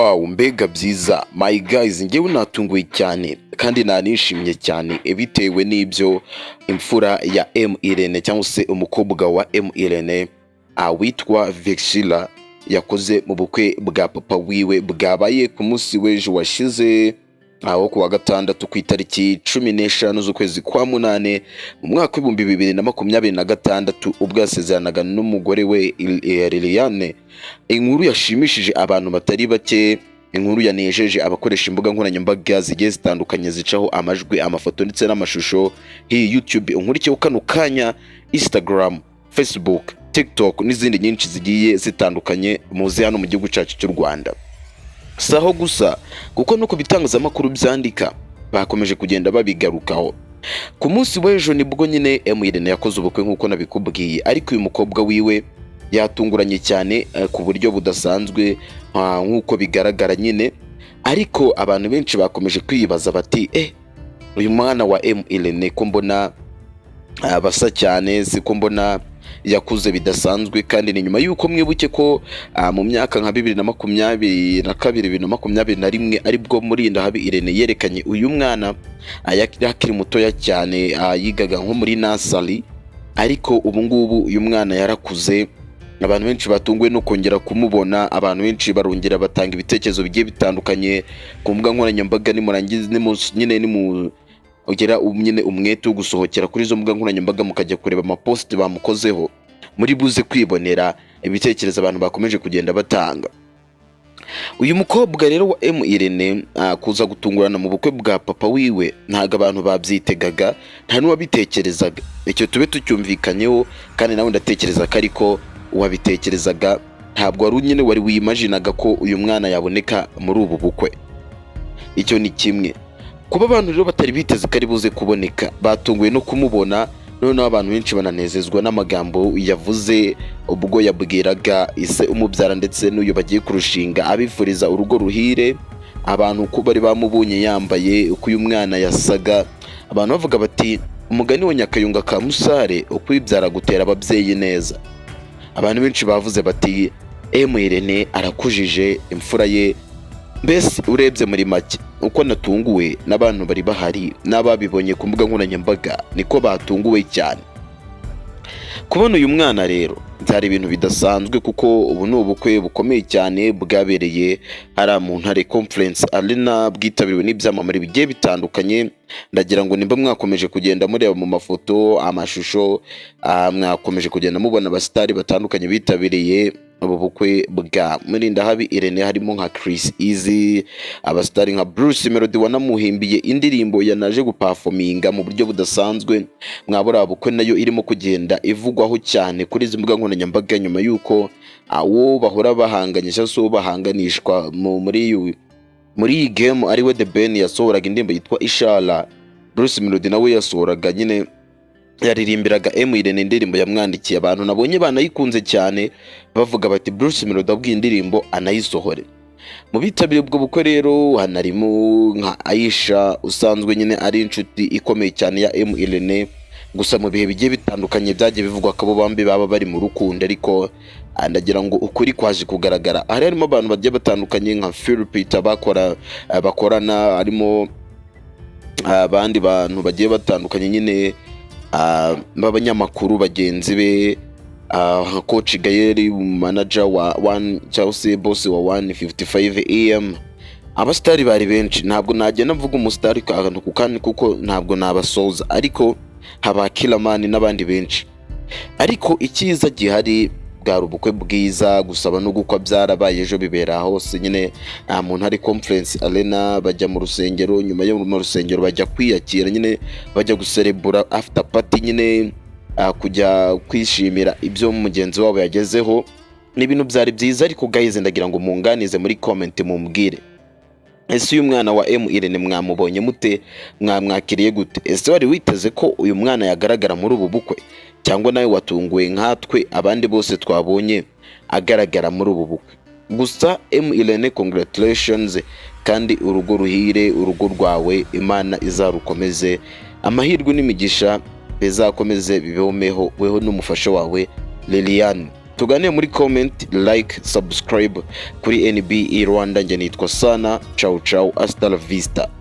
Wow, mbega byiza, my guys! Njyewe natunguwe cyane kandi nanishimye cyane bitewe n'ibyo imfura ya M Irene, cyangwa se umukobwa wa M Irene witwa Vexilla, yakoze mu bukwe bwa papa wiwe bwabaye ku munsi w'ejo washize, aho ku wa gatandatu, ku itariki 15 z'ukwezi kwa munane mu mwaka w'2026, ubwo yasezeranaga n'umugore we Liliane. Inkuru yashimishije abantu batari bake, inkuru yanejeje abakoresha imbuga nkoranyambaga zigiye zitandukanye zicaho amajwi, amafoto ndetse n'amashusho. Iyi YouTube unkurikiyeho kano kanya, Instagram, Facebook, TikTok n'izindi nyinshi zigiye zitandukanye muzi hano mu gihugu cyacu cy'u Rwanda. Si aho gusa, kuko no ku bitangazamakuru byandika bakomeje kugenda babigarukaho. Ku munsi w'ejo nibwo nyine M Irene yakoze ubukwe nk'uko nabikubwiye, ariko uyu mukobwa wiwe yatunguranye cyane ku buryo budasanzwe, nk'uko bigaragara nyine. Ariko abantu benshi bakomeje kwibaza bati: "Uyu mwana wa M Irene ko mbona basa cyane, siko mbona yakuze bidasanzwe?" Kandi ni nyuma y'uko mwibuke ko mu myaka nka 2022, 2021, aribwo Murindahabi Irene yerekanye uyu mwana yari akiri mutoya cyane, yigaga nko muri nursery. Ariko ubu ngubu uyu mwana yarakuze. Abantu benshi batunguwe no kongera kumubona. Abantu benshi barongera batanga ibitekerezo bigiye bitandukanye ku mbuga nkoranyambaga. Nimurangiza nyine nimu ugira nyine umwete wo gusohokera kuri izo mbuga nkoranyambaga, mukajya kureba amapost bamukozeho, muri buze kwibonera ibitekerezo abantu bakomeje kugenda batanga. Uyu mukobwa rero wa M Irene kuza gutungurana mu bukwe bwa papa wiwe, ntabwo abantu babyitegaga, nta n'uwabitekerezaga. Icyo tube tucyumvikanyeho. Kandi nawe ndatekereza ko ariko wabitekerezaga, ntabwo wari nyine wari wimaginaga ko uyu mwana yaboneka muri ubu bukwe. Icyo ni kimwe. Kuba abantu rero batari biteze ko ari buze kuboneka, batunguwe no kumubona. Noneho abantu benshi bananezezwa n'amagambo yavuze ubwo yabwiraga ise umubyara ndetse n'uyu bagiye kurushinga, abifuriza urugo ruhire. Abantu uko bari bamubonye yambaye, uko uyu mwana yasaga, abantu bavuga bati: "Umugani wa Nyakayunga ka Musare, ukwibyara gutera ababyeyi neza." Abantu benshi bavuze bati: "M Irene arakujije imfura ye." Mbese urebye muri make, uko natunguwe n'abantu bari bahari n'ababibonye ku mbuga nkoranyambaga, niko batunguwe cyane kubona uyu mwana. Rero byari ibintu bidasanzwe, kuko ubu ni ubukwe bukomeye cyane bwabereye hariya mu Ntare Conference Arena, bwitabiriwe n'ibyamamare bigiye bitandukanye. Ndagira ngo nimba mwakomeje kugenda mureba mu mafoto, amashusho, mwakomeje kugenda mubona abasitari batandukanye bitabiriye ubu bukwe bwa Murindahabi Irene, harimo nka Chris Easy, abasitari nka Bruce Melody wanamuhimbiye indirimbo yanaje guperforminga mu buryo budasanzwe. Mwabura bukwe nayo irimo kugenda ivugwaho cyane kuri izi mbuga nkoranyambaga, nyuma y'uko awo bahora bahanganye, cyangwa se uwo bahanganishwa muri iyi game, ariwe The Ben, yasohoraga indirimbo yitwa Ishara. Bruce Melody nawe yasohoraga nyine, yaririmbiraga M Irene indirimbo yamwandikiye. Abantu nabonye banayikunze cyane, bavuga bati: "Bruce Melody abwiye indirimbo anayisohore." Mu bitabiriye ubwo bukwe rero hanarimo nka Aisha, usanzwe nyine ari inshuti ikomeye cyane ya M Irene. Gusa mu bihe bigiye bitandukanye byagiye bivugwa ko abo bombi baba bari mu rukundo, ariko ndagira ngo ukuri kwaje kugaragara. Hari harimo abantu bagiye batandukanye nka Phil Peter bakora, bakorana, harimo abandi bantu bagiye batandukanye nyine b'abanyamakuru bagenzi be, nka Coach Gael, manager wa One cyangwa se boss wa 155 AM. Abasitari bari benshi, ntabwo nagenda mvuga umusitari akantu ku kandi kuko ntabwo nabasoza, ariko haba Killaman n'abandi benshi. Ariko icyiza gihari, bwari ubukwe bwiza. Gusaba no gukwa byarabaye ejo, bibera hose nyine nta muntu hari Conference Arena. Bajya mu rusengero, nyuma yo mu rusengero bajya kwiyakira nyine, bajya guserebura after party nyine, kujya kwishimira ibyo mugenzi wabo yagezeho. Ni ibintu byari byiza. Ariko guys, ndagira ngo munganize muri comment, mumbwire: ese uyu mwana wa M Irene mwamubonye mute? Mwamwakiriye gute? Ese wari witeze ko uyu mwana yagaragara muri ubu bukwe, cyangwa nawe watunguwe nkatwe abandi bose twabonye agaragara muri ubu bukwe? Gusa M Irene, congratulations, kandi urugo ruhire, urugo rwawe Imana izarukomeze, amahirwe n'imigisha bizakomeze bibomeho weho n'umufasha wawe Liliane. Tuganire muri comment, like, subscribe kuri NBE Rwanda. Njye nitwa Sana. Ciao ciao, hasta la vista.